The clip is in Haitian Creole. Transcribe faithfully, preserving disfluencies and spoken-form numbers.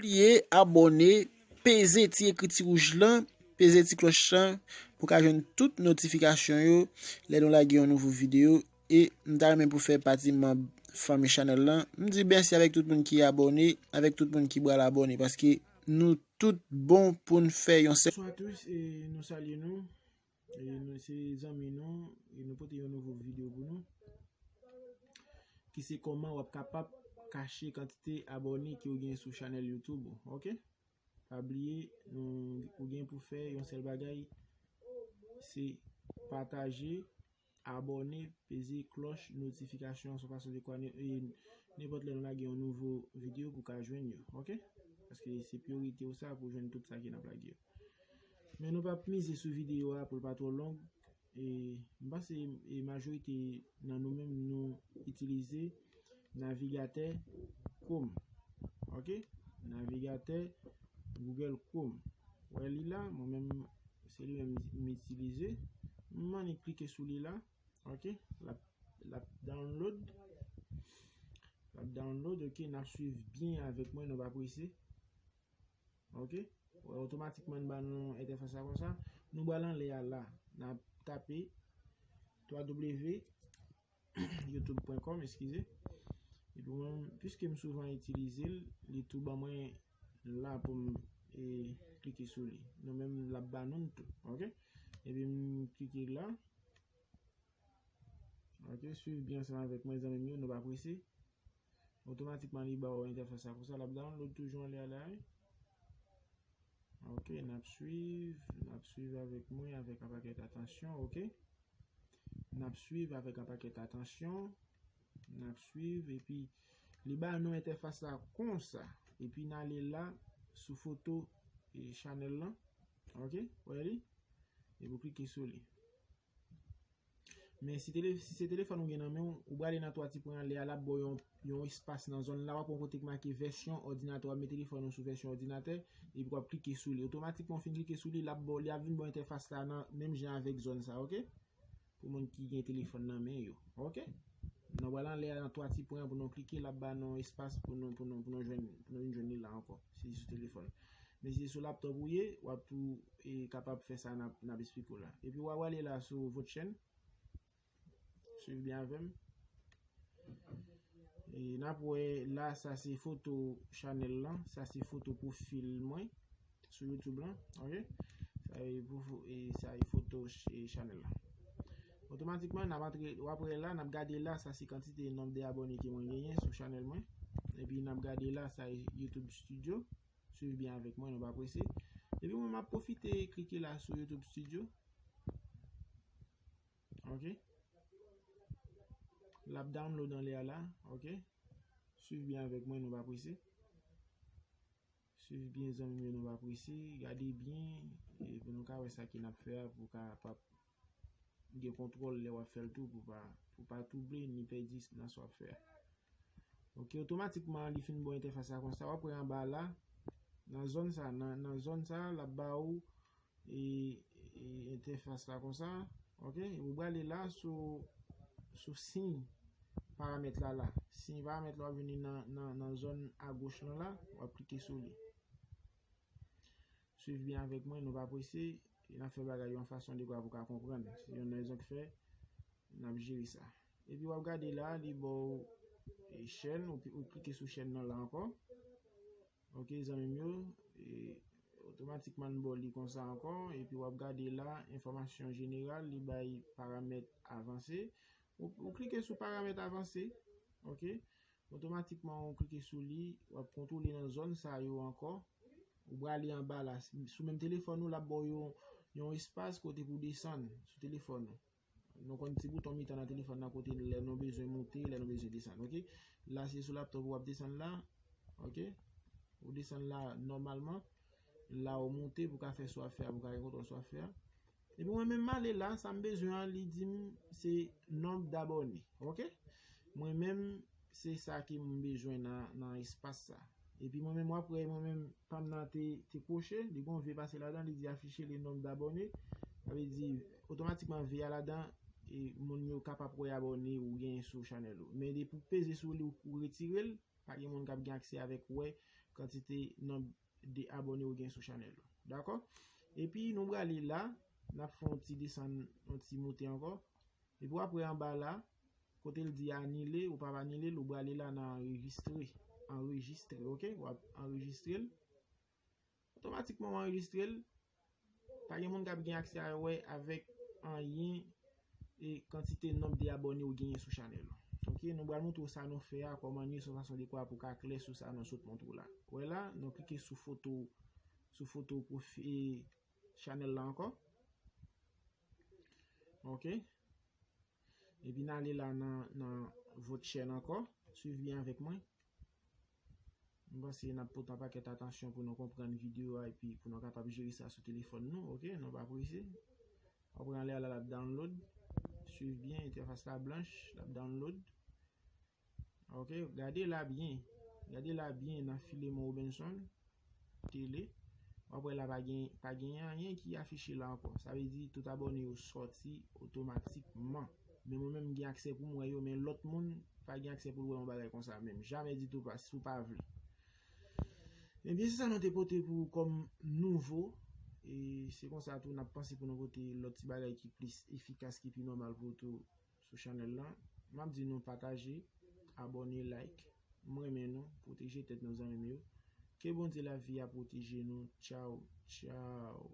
Bliye abòne, peze ti ekriti wouj lan, peze ti klòch lan pou ka jwenn tout notifikasyon yo lè nou lage yon nouvo videyo. E m ta renmen pou fè pati manm fanmi chanèl lan. M di mèsi avèk tout moun ki abòne, avèk tout moun ki pral abòne, paske nou tout bon pou n fè yon sèl. Bonsoir à tous, e nou salye nou. E nou se zanmi nou, e nou pote yon nouvo videyo pou nou, ki se kòman w ap kapab kache kantite abòne ke w gen sou chanèl YouTube ou, oke? Pa bliye, nou, ou gen pou fè yon sèl bagay, se pataje, abòne, peze klòch notifikasyon, se yon fason de kwa, e nenpòt lè nou lage yon nouvo videyo pou ka jwenn yo, oke? Paske se priyorite w sa pou jwenn tout sa ke n ap lage yo. Men nou p ap mize sou videyo a pou l pa twò long. E, m panse, e, majorite nan nou menm nou itilize navigatè Chrome. Oke? Navigatè Google Chrome. Ou wè li la, mwen menm, se li menm m itilize. M annik klike sou li la. Oke? L ap, l ap download. L ap download, oke? N ap swiv byen avèk mwen, nou pa prese. Oke? Wè, otomatikman, li ba nou entèfas la konsa. Nou pral anlè a la. N ap tape w w w youtube point com, eskize. Epi mwen, piske m souvan itilize l, li tou ban mwen la pou m, e, klike sou li. Nou menm, l ap ba nou l tou. Oke? Epi m klike la. Oke, swiv byen ansanm avèk mwen, zanmi m yo, nou pa prese. Otomatikman, li ba w entèfas la konsa, l ap download toujou anlè a la, wi. Oke, n ap swiv, n ap swiv avèk mwen, avèk yon pakèt atansyon, oke. N ap swiv avèk yon pakèt atansyon, n ap swiv, epi li ba nou entèfas la konsa. Epi n ale la, sou foto, e, chanèl lan, oke, wè li? Epi w klike sou li. Men si, tele, si se telefòn ou gen nan men w, ou prale nan twa ti pwen anlè a, l ap ba w yon, yon espas nan zòn la, w ap wè yon kote k make vèsyon òdinatè, w ap met telefòn ou sou vèsyon òdinatè, epi w ap klike sou li. Otomatikman, w fin klike sou li, l ap ba w, li ap vin ba w entèfas la nan menm jan avèk zòn sa, oke? Pou moun ki gen telefòn nan men yo, oke? Nou pral anlè a nan twa ti pwen an pou nou klike, l ap ba nou espas pou nou, pou nou, pou nou jwenn, pou nou vin jwenn li la ankò, si se sou telefòn. Men si se sou laptòp ou ye, w ap tou, e, kapab fè sa n ap, n ap esplike w la. Epi w a prale la sou vòt chèn. Swiv byen avè m. E n ap wè la, sa se foto chanèl lan, sa se foto pwofil mwen sou YouTube lan, oke? Sa e pou fo-, e sa e foto ch-, e chanèl lan. Otomatikman, n ap antre, w ap wè la, n ap gade la, sa se kantite nonb de abòne ke mwen genyen sou chanèl mwen. Epi n ap gade la, sa e YouTube Studio. Swiv byen avèk mwen, nou pa prese. Epi mwen, m ap pwofite klike la sou YouTube Studio. Oke. L ap download anlè a la, oke. Swiv byen avèk mwen, nou pa prese. Swiv byen, zanmi m yo, nou pa prese. Gade byen, e pou nou ka wè sa ke n ap fè a, pou w kapab gen kontwòl lè w ap fè l tou, pou pa, pou pa twouble ni pèdi nan sa w ap fè a. Oke, otomatikman, li fin ba w entèfas la konsa. W ap wè anba la, nan zòn sa, nan, nan zòn sa, l ap ba w e, e entèfas la konsa. Oke, ou prale la sou, sou siy paramèt la la. Siy paramèt la, w ap vini nan, nan, nan zòn agoch lan la, w ap klike sou li. Swiv byen avèk mwen, nou pa prese, e n ap fè bagay yo yon fason de kwa pou ka konprann. Se yon rezon ki fè n ap jere sa. Epi w ap gade la, li ba w, e, chèn, ou, ou klike sou chèn nan la ankò. Oke, zanmi m yo, e, otomatikman, l ba w li konsa ankò, epi w ap gade la, enfòmasyon jeneral, li bay paramèt avanse. Ou, ou klike sou paramèt avanse, oke? Otomatikman, ou klike sou li, w ap kontwole nan zòn sa yo ankò. Ou prale anba la, sou menm telefòn ou, l ap ba w yon, yon espas kote pou desann sou telefòn ou. Nou konn ti bouton mitan nan telefòn nan kote lè nou bezwen moute, lè nou bezwen desann, oke? La, se sou laptòp ou ap desann la, oke? Ou desann la nòmalman, la ou moute pou ka fè sa w ap fè a, pou ka gen kontwòl sa w ap fè a. Epi mwen menm, m ale la, sa m bezwen an, li di m se nonb dabòne, oke? Mwen menm, se sa ke m bezwen nan, nan espas sa. Epi mwen menm, w ap wè, mwen menm, pa m nan te, te kwoche, li gon V pase ladan, li di afficher le nombre d'abonnés. Sa vle di, otomatikman, V a ladan, e moun yo kapab wè abòne ou genyen sou chanèl ou. Men depi w peze sou li, ou, ou retire l, pa gen moun k ap gen aksè avèk wè kantite nonb de abòne ou gen sou chanèl ou. Dakò? Epi nou prale la, n ap fè yon ti desann, yon ti moute ankò. Epi w ap wè anba la, kote l di anile, ou p ap anile l, ou prale la nan anrejistre. Anrejistre, oke? W ap anrejistre l. Otomatikman w anrejistre l. Pa gen moun k ap gen aksè a wè avèk anyen e kantite nonb de abòne ou genyen sou chanèl ou. Oke, nou pral montre w sa nou fè a, kòman nou ye sou fason dekwa pou w ka klè sou sa nou sot montre w la. Wè la, nou klike sou foto, sou foto pwofi-, e, chanèl la ankò. Oke. Epi n ale la nan, nan vòt chèn ankò. Swiv byen avèk mwen. M panse n ap pote yon pakèt atansyon pou nou konprann videyo a epi pou nou kapab jere sa sou telefòn nou, oke? Nou pa prese. W ap wè anlè a la, l ap download. Swiv byen, entèfas la blanch, l ap download. Oke, gade la byen. Gade la byen nan Filemon Robinson Tele. W ap wè la pa gen, pa gen anyen ki afiche la ankò. Sa vle di tout abòne yo sòti otomatikman. Men mwen menm m gen aksè pou m wè yo, men lòt moun pa gen aksè pou l wè yon bagay konsa menm. Jamè ditou pa, si w pa vle. Ebyen, se sa nou te pote pou ou kòm nouvo. E se konsa tou, n ap panse pou nou pote lòt ti bagay ki plis efikas, ki pi nòmal pou ou tou sou chanèl lan. M ap di nou pataje, abòne, like. M renmen nou, pwoteje tèt nou, zanmi m yo. Ke Bondye lavi a pwoteje nou. Tchaw, tchaw.